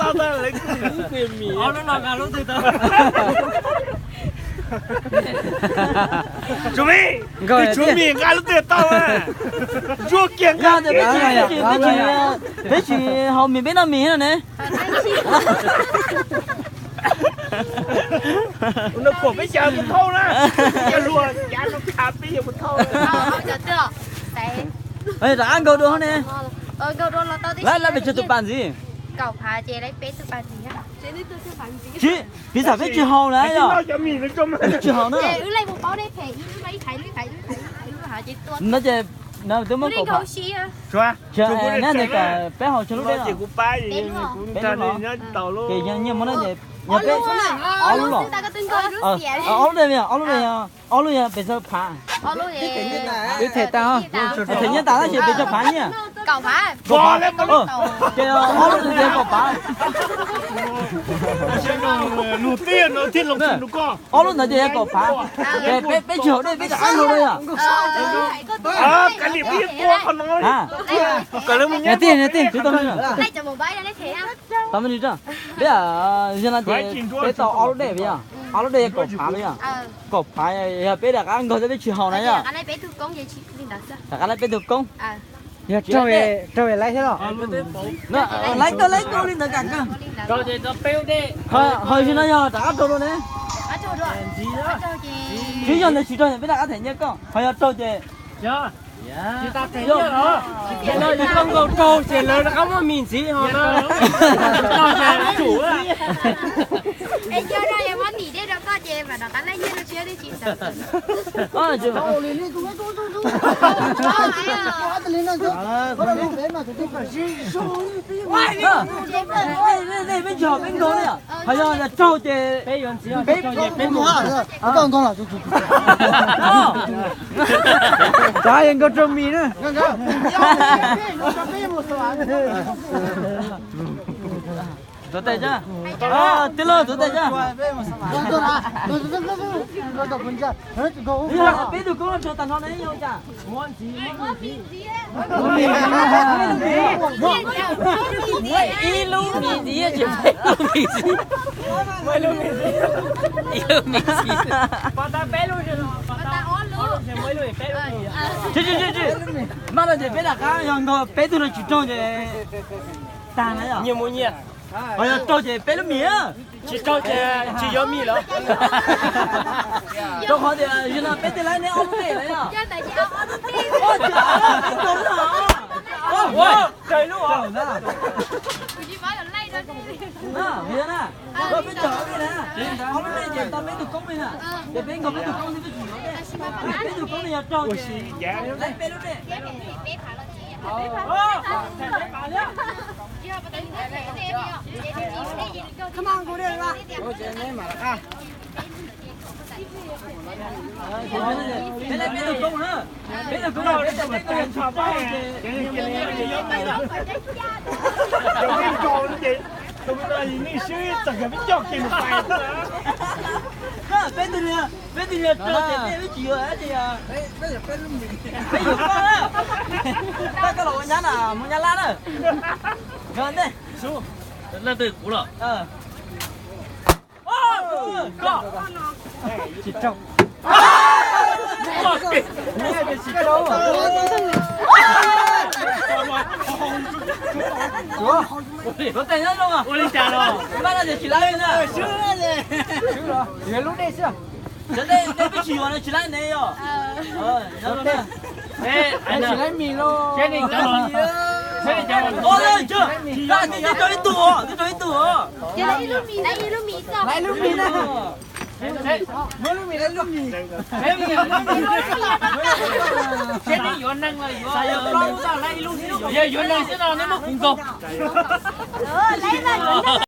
Ob lub no nqa lub twg tau? Tshuav me, tshuav me nqa lub twg tau? Zuag kiag nqa. Peb tsis haus mis, peb noj mis no ne. Nws khuam peb xyaw mus thauj na. Yog luag cav rau khav peb yuav mus thauj. Rov qab nkaug dua ne. Lawv pes tsawg tus pas ntxiv? Tsis, piv xam peb tsis haus na yom. Peb tsis haus na. No ces twb muab kaum phav. Neb kom peb haus tsawg lub dej no? Peb lub los? Ces yog nyiaj muab no ces yog peb ob lub los? Ob lub dej, ob lub dej yog, ob lub yog pes tsawg phav? Wb them tas, them nyiaj tas tab sis pes tsawg phav nyiaj? Kaum phav. Ces ob lub no ces kaum phav. Ob lub ntawd ces yog kaum phav. Ces peb tsis haus dej peb rov qab nkaug dua yom. Niam tij, niam tij, tsis tau me, tau me li, peb, yog no ces peb tau ob lub dej yom, ob lub dej yog kaum phav yom. Kaum phav yog peb rov qab nkaug thiab peb tsis haus na yom. Rov qab laib peb tug koob. Yog raug, raug laiv thiab los? Laiv kawg, laiv kawg li ntawd kam kawg. Ho yog no yog rov qab raug dua ne? Twb yog ntawd tsis raug ces peb rov qab them nyiaj koj, ho yog raug ces Es no yog koj nkaus raug ces lawv rov qab muab mis ntxiv ho na. Raug ces tsum. Peb tsis haus peb nkaug na. Ho yog raug ces peb yuav ntxiv, peb nkaug los. Tov yog nkaug raug mis na. Tuav tes, tij laug tuav tes. Peb tug koob no raug tag nrho ne yog cas? Ib lub mis ntxiv ces peb lub mis ntxiv. Ib lub mis ntxiv. Mas no ces peb rov qab yog nkaug peb tug no tsis raug ces tag na yom. Ho yog raug ces peb lub mis. Tsis raug ces tsis yuav mis lawm. Rau qhov tias yog no peb twb laib neb ob lub dej lawm yom. Raug lub. Yog na, peb raug ob lub dej na, ob lub dej ces tau peb tug koob li na, ces peb nkaug peb tug koob xwb twb tsis yuav dej. Peb tug koob no yog raug ces laib peb lub dej. Peb tug koob na, peb tug koob na, peb tug koob na, peb tug koob na. Peb tug, peb tug niag raug ces peb tsis yuav li. Peb yuav koj na. Koj los ua nyab na, mus nyab lab na. Leej twg kuv los? Tsis raug. Tsis raug. Tuav tes nyob zoo. Ua li cas los? Maj no ces tsis laib na. Yuav lub dej xwb. Cov dej peb tsis yuav no tsis laib ne yom. Tsis laib mis los. Twb raug ib tug, twb raug ib tug. Laib lub mis na. Muab lub mis, laib lub mis. Seb neb yuav neeg los yuav, yog yuav neeg xwb no neb muab kuv nkaug.